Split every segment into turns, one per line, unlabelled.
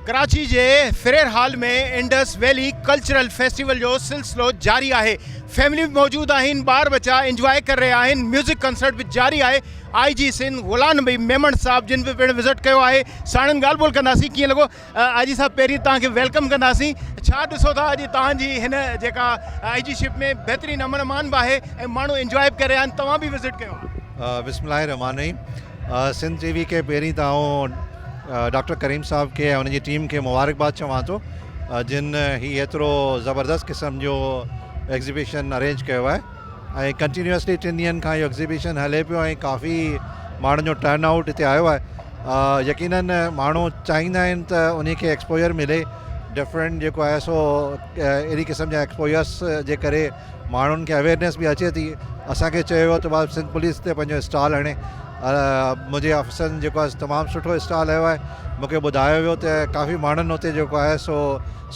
ڪراچي جي Frere hall ۾ Indus valley cultural festival جو سلسلو جاري آهي فيمليون به موجود آهن ٻار ٻچا انجواء ڪري رهيا آهن ميوزڪ ڪنسرٽ به جاري آهي آء جي سنڌ غلام نبي ميمڻ صاحب جن به پڻ وزٽ ڪيو آهي ساڻن ڳالهه ٻولهه ڪنداسين ڪيئن لڳو آء جي صاحب پهرين توهان کي welcome ڪنداسين ڇا ڏسو ٿا اڄ توهان جي هن جيڪا آء جي شپ ۾ بهترين امن امان به آهي ۽ ماڻهو انجواء به ڪري رهيا آهن توهان به وزٽ ڪيو آهي.
بسم الله الرحمٰن الرحيم سنڌ ٽي وي کي پهرين ته آئون ڊاڪٽر ڪريم صاحب کي ۽ ان جي ٽيم کي مبارڪباد چوان ٿو جن هي ايترو زبردست قسم جو ايگزيبيشن ارينج ڪيو آهي ۽ ڪنٽينيوسلي ٽن ڏينهن کان اهو ايگزيبيشن هلي پيو ۽ ڪافي ماڻهن جو ٽرن آئوٽ هتي آيو آهي يقينن ماڻهو چاهيندا آهن ته ان کي ايڪسپوجر ملي ڊفرنٽ جيڪو آهي سو اهڙي قسم جا ايڪسپوجرس جي ڪري ماڻهن کي اويئرنيس به اچي ٿي اسان کي چيو ويو ته سنڌ پوليس تي پنهنجو اسٽال هڻي منهنجي آفيسرن جيڪو آهي تمام سٺو اسٽال هنيو آهي مونکي ٻڌايو ويو ته ڪافي ماڻهن اتي جيڪو آهي سو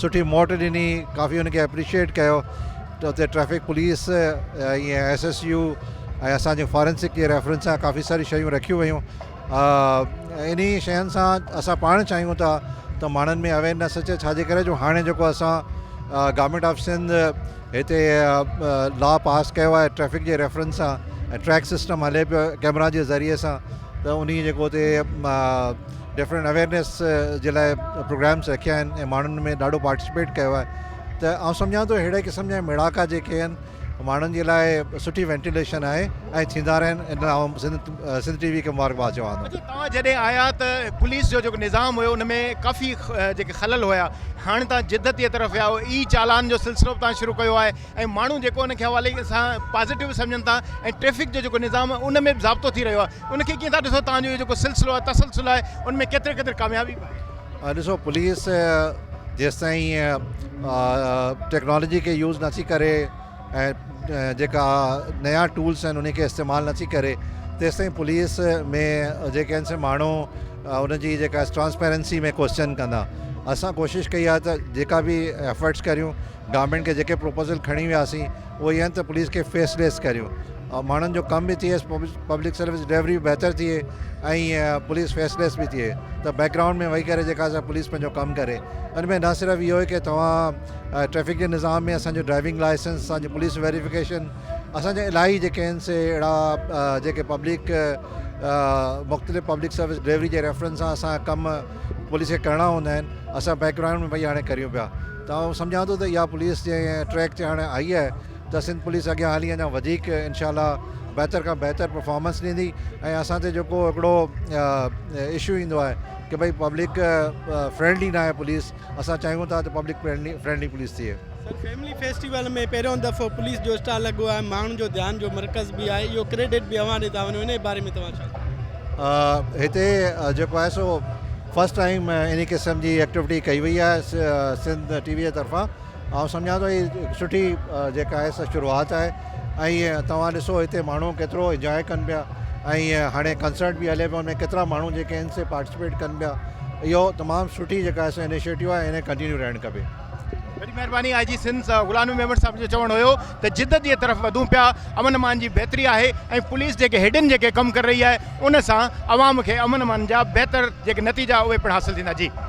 سٺي موٽ ڏني ڪافي ان کي اپريشيئيٽ ڪيو ته اتي traffic police ۽ S S U ۽ اسانجي فارنسڪ جي ريفرنس سان ڪافي ساري شيون رکيون ويون انهي شين سان اسان پاڻ چاهيون ٿا ته ماڻهن ۾ اويئرنيس اچي ڇاجي ڪري جو هاڻي جيڪو اسان گورنمينٽ آف سنڌ هتي لا پاس ڪيو آهي ٽريفڪ جي ريفرنس سان ۽ ٽريڪ سسٽم هلي پيو ڪيمرا جي ذريعي سان ته انهي جيڪو هتي ڊفرنٽ اويئرنيس جي لاء پروگرامس رکيا آهن ۽ ماڻهن ۾ ڏاڍو پارٽيسپيٽ ڪيو آهي ته آئون سمجهان ٿو اهڙي قسم جا ميڙاڪا جيڪي آهن ماڻهن جي لاء سٺي وينٽيليشن آهي ۽ ٿيندا رهن ان لاء آئون سنڌ سنڌ ٽي وي کي مبارڪباد چوان ٿو.
اچا توهان جڏهن آيا ته پوليس جو جيڪو نظام هيو ان ۾ ڪافي جيڪي خلل هيا هاڻي توهان جدت جي طرف ويا آهيو اي چالان جو سلسلو به توهان شروع ڪيو آهي ۽ ماڻهو جيڪو ان کي حوالي سان پازيٽو به سمجهن ٿا ۽ ٽريفڪ جو جيڪو نظام آهي ان ۾ به ضابطو ٿي رهيو آهي ان کي ڪيئن ٿا ڏسو توهان جو اهو جيڪو سلسلو آهي تسلسل آهي ان ۾ ڪيتري قدر ڪاميابي به آهي.
ڏسو پوليس جيستائين ٽيڪنالاجي کي يوز نٿي ڪري ۽ جيڪا نيا ٽولس آهن ان کي استعمال نٿي ڪري تيستائين پوليس ۾ جيڪي آهن سي ماڻهو ان جي جيڪا ٽرانسپيرنسي ۾ ڪوشچن ڪندا اسان ڪوشش ڪئي آهي ته جيڪا به ايفرٽس ڪريون گورنمينٽ کي جيڪي پروپوزل کڻي وياسين اهي آهن ته پوليس کي فيس ليس ڪريون ماڻهن جو ڪم به ٿئي پبلڪ سروس ڊليوري به بهتر ٿئي ۽ پوليس فيس ليس به ٿئي ته بيڪ گرائونڊ ۾ ويهي ڪري جيڪا سا پوليس پنهنجو ڪم ڪري ان ۾ نه صرف اهو ڪي توهان ٽريفڪ جي نظام ۾ اسانجو ڊرائيونگ لائسنس اسانجي پوليس ويريفڪيشن اسانجا الاهي جيڪي آهن سي اهڙا جيڪي پبلڪ مختلف پبلڪ سروس ڊليوري جي ريفرنس سان اسان ڪم پوليس کي ڪرڻا هوندا آهن اسان بيڪ گرائونڊ ۾ ويهي هاڻي ڪريون پيا ته آئون سمجهان ٿو ته اها پوليس جنهن ٽريڪ تي هاڻي آئي آهي ته سنڌ پوليس اڳيان هلي اڃا وڌيڪ انشاء الله بهتر کان بهتر پرفارمنس ڏيندي ۽ اسان تي جيڪو هڪڙو اشو ايندو آهي ڪي ڀئي پبلڪ فرينڊلي نه آهي پوليس اسان چاهيون ٿا ته پبلڪ فرينڊلي پوليس ٿئي.
سر فيملي فيسٽيول ۾ پهريون دفعو پوليس جو اسٽال لڳو آهي ماڻهن جو ڌيان جو مرڪز به آهي اهو ڪريڊٽ به اوهان ڏي ٿا وڃون انهي باري ۾ توهان ڇا چوندو.
هتي جيڪو آهي سو فرسٽ ٽائيم انهي قسم جي ايڪٽيوٽي ڪئي وئي آهي سنڌ ٽي وي جي طرفان آئون سمجهان ٿو هي سٺي جيڪا آهي سا شروعات آهي ۽ توهان ڏسو هتي ماڻهو ڪيترو انجواء ڪن پيا ۽ هاڻي ڪنسرٽ به هلي پيو ان ۾ ڪيترا ماڻهو جيڪي آهن سي پارٽيسپيٽ ڪن پيا اهو تمام سٺي جيڪا آهي سو انيشيٽو آهي ان ڪنٽينيو رهڻ کپي.
وڏي مهرباني آء جي سنڌ غلام نبي ميمڻ صاحب جو چوڻ هيو ته جدت جي طرف وڌون پيا امن امان جي بهتري آهي ۽ پوليس جيڪي هيڊن جيڪي ڪم ڪري رهي آهي ان سان عوام کي امن امان جا بهتر جيڪي نتيجا اهي پڻ حاصل ٿيندا جي.